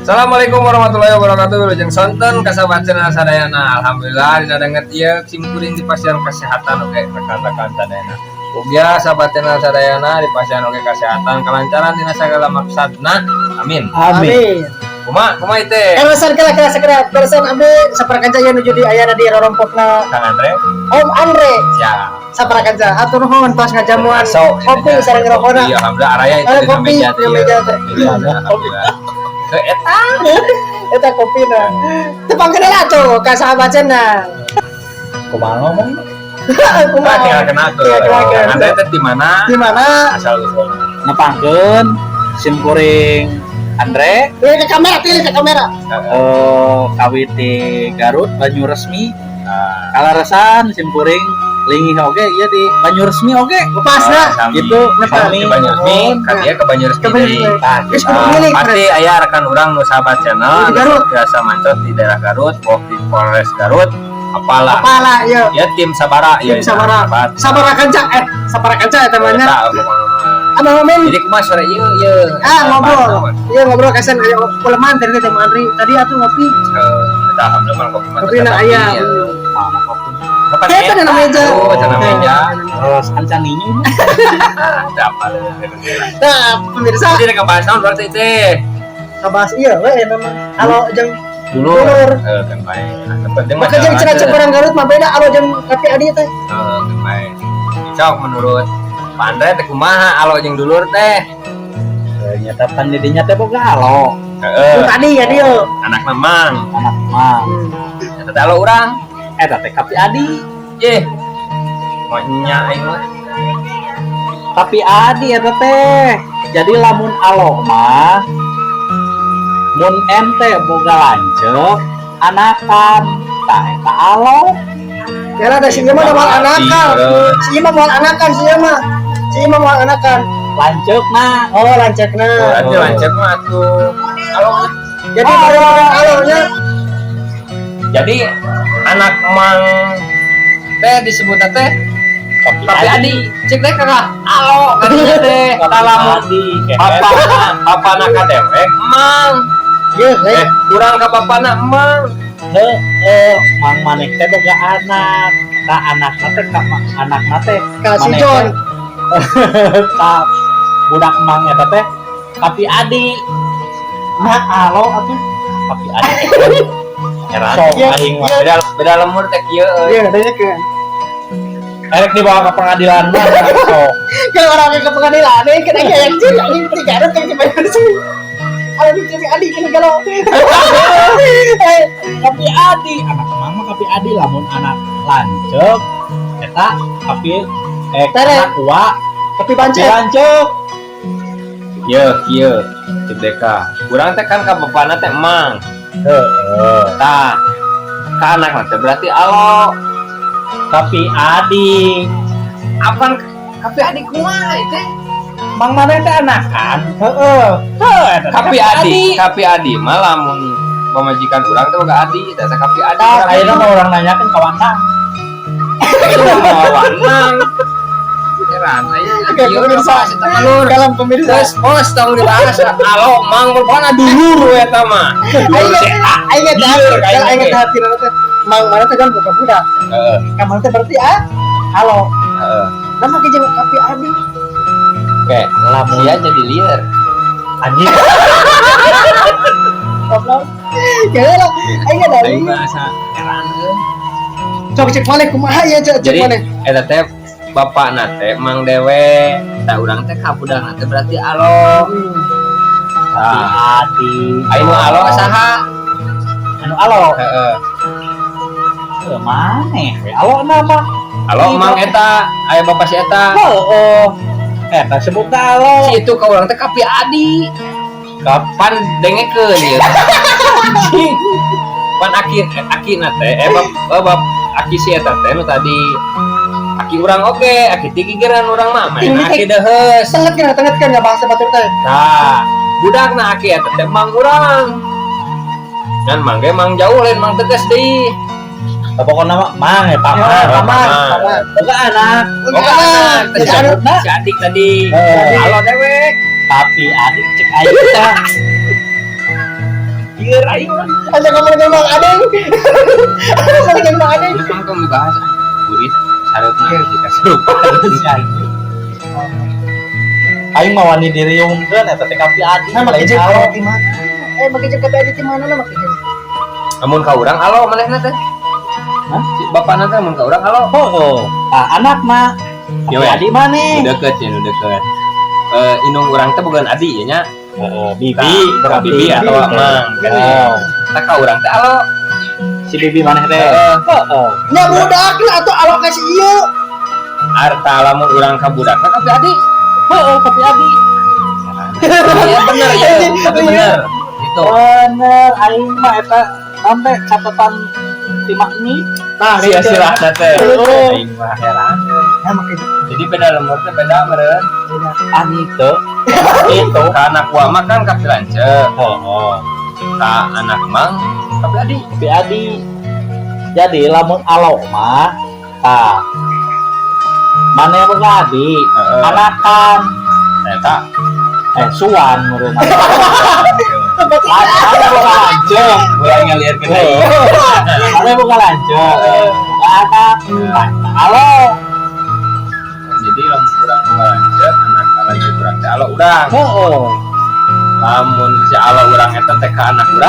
Assalamualaikum warahmatullahi wabarakatuh. Wilujeng sonten ka sahabat channel sadayana. Alhamdulillah, dina danget ieu simkuring dipasihan kesehatan oge rekan-rekan sadayana. Ugia sahabat channel sadayana dipasihan oge kesehatan, kelancaran dina segala maksadna. Amin. Amin. Kumaha kumaha itu? Kaleresan kala kala segera kaleresan abdi saparakanca ieu nuju di ayana di rorompokna Kang Andre. Om Andre. Siap. Saparakanca, hatur nuhun tos ngajamuan So, kopi sareng rokona. Iya, alhamdulillah araya itu Eh, di kopi meja di meja teh. Iya, alhamdulillah. Ke eta. Eta kopina. Tepangkeun heula atuh ka sahabat channel. Kumaha ngomong? Kumaha? Ah, tinggal kenal tuh. Tinggal kenalkeun. Kang Andre teh di mana? Di mana? Asal usulna. Nepangkeun simkuring Andre. Lihat ke kamera, pilih ke kamera. Kawit di Garut, Banyuresmi. Ah, Kaleresan simkuring linggih oge ieu di Banyuresmi oge. Pas dah. Sami. Gitu. Sami. Ke Banyuresmi, ka dia ke Banyuresmi Ke deui. Banyuresmi. Tah, Geus gitu. kudu milik. Pasti aya rekan urang nu sahabat channel Di anu Garut. Biasa mancot di daerah Garut, boh di Polres Garut, apalah. Apalah ieu. Ya, tim Sabara ya. Tim Sabara. Sahabat. Sabara kanca, sabara kanca eta mah nya. Eta, pokokna mah. Abah Mamin. Jadi kumaha sore ieu ieu? Ah, ngobrol. Iya, ngobrol kasen aya uleman tadi teh Andri. Tadi atuh ngopi. Eta alhamdulillah mah kopi mah Kopi na tetap aya. iya. Mana kopi? Kapan Eta na meja. Oh, eta na meja. Terus ancan ninyu. Ada apa? Nah, pemirsa, Jadi rek bahas naon berarti teh? Kabahas ieu we nama. Alo jeung Dulur. Dulur. Eh, kan bae. Nah, penting mah Maka jeung cenah jalan. Orang Garut mah beda alo jeung Kapi Adi teh. Eh, kan bae. Cok, menurut Pak Andre teh kumaha alo jeung dulur teh? Nyata pan didinya teh boga alo. Heeh. Nu tadi ya dia. Anak memang. Anak mah. Eta teh alo urang. Eta teh Kapi Adi. Ih. Mau nya aing mah. Kapi Adi eta teh. Jadi lamun alo mah mun ente boga lanceuk anakan tah eta alo. Ya ada si ieu mah moal anakan. Si ieu mah moal anakan, si ieu mah. Si ieu mah moal anakan. Lanceukna. Oh, lanceukna. Berarti lanceuk mah atuh. Alo. Jadi baru alonya. Jadi anak mang teh disebutna teh Kapi Kapi Adi. Cek teh kakak alo kadinya teh. Kapi Talamun Adi. Bapakna bapakna ka dewek mang. Ye, Eh, kurang ka bapakna mang. Heeh, mang maneh teh boga anak. Ka anakna teh ka anakna teh ka si maneh John. teh ka budak mang eta teh Kapi Adi. Nah, alo atuh. Kapi Adi. Heran. Sok Iya, aing mah. Beda beda lemur teh kieu euy. Iya, katanya ke. Erek dibawa ke pengadilan mah sok. Kalau orang ke pengadilan, ini kena kayak yang ciri, ini di Garut yang di sini. Alo di Kapi Adi kena kalau. Eh, Kapi Adi, anak mang mah Kapi Adi, lamun anak lanceuk eta kapi Tere. anak ua Kapi kapi bancet. lanceuk. Ye, kieu. Cek deka. Urang teh kan ka bapakna teh emang. Heeh. Tah. Ka anakna teh berarti alo. Kapi Adi. Apan Kapi Adi kumaha itu? Mang maneh teh anakan. Heeh. Heuh, eta teh Kapi Adi, Kapi Adi mah lamun pamajikan urang teh boga adi, teh Kapi Adi. Tah, ayeuna mah urang nanyakeun ka Wanang. Itu mah wanang. Heran aya. Oke, pemirsa. Eta mah, lur. Kalau pemirsa. Terus bos tong dibahas alo mang pokona dulur we eta mah. Aing aing teh Lieur, kalau aing aing teh hati teh mang mana teh kan buka budak. Heeh. Ka teh berarti ah alo. Heeh. Nah, make jeung Kapi Adi. Oke, Lamun sia jadi liar. Anjing. Goblok. Kayaknya lah, aing ada. Aing mah asa heran euy. Cok cek maneh kumaha ya cek cek Jadi maneh. Eta teh bapakna teh mang dewe, tah urang teh ka budakna teh berarti alo. Kapi Tah, Adi. aya nu alo saha? Anu alo. Heeh. Heuh, maneh we alo nama. Alo mang eta, aya bapak si eta. Heeh. Eta sebutna alo. Si itu ka urang teh Kapi Adi. Kapan dengekeun ieu? Pan aki aki na teh bap bap aki si eta teh nu tadi aki urang oge, aki ti gigiran urang mah main Ini aki deheus. Tenget kan, tenget kan nggak bahasa batur teh. Tah, budakna aki eta teh mang urang. Ngan mang ge mang jauh, lain mang tegas deui. Pokoknya mah mang ya paman. Ya, paman, Paman. paman. Boga anak. Oh, anak, Jadi anu, si adik tadi. Eh. Halo dewek. Tapi adik cek aing teh. Lieur aing mah. Asa ngomong jeung Mang Adeng. Ngomong jeung Mang Adeng. Itu kan dibahas ah. Burit sareutna jika serupa. Aing mah wani diriungkeun eta teh ka Pi Adi. Nah, make lain jeung alo. di mana? Eh, make jeung ka Pi Adi di mana na make jeung? Lamun ka urang alo manehna teh. Hah? Si bapakna teh mun ka urang alo. Oh, ah, anak mah Ya, Pi we. Adi maneh. Nu deket ya, nu deket. Eh, indung urang teh boga adi ya nya. Heeh, bibi Ka berarti. Bibi atau emang kan. Oh, Tah ka urang teh alo. Si bibi maneh teh. Heeh. Heeh. Nya budak lah atuh alo ka si ieu. Arta lamun urang ka budakna ka Pi Adi. Heeh, ka Pi Adi. Iya bener ya, tapi bener. Itu. Bener, aing mah eta sampai catatan ti mak ni. Nah, Sia-sia teh. Heeh. Aing mah heran. Nah, make Jadi beda lembur teh beda meureun. beda. Ante itu. Ka anak gua mah kan ka Pi Lanceuk. Heeh. Ka anak mang ka Pi Adi. Pi Adi. Jadi lamun alo mah tah maneh boga adi, Heeh. anakan Eta. Eh, suan meureun. Berarti Maneh boga lanceuk. Mulai ngalieur ke deui. Maneh boga lanceuk. Boga anak. Tah, alo. Jadi lamun urang boga lanceuk, anak lanceuk urang teh alo urang. Heeh. Lamun si alo urang eta teh ka anak urang.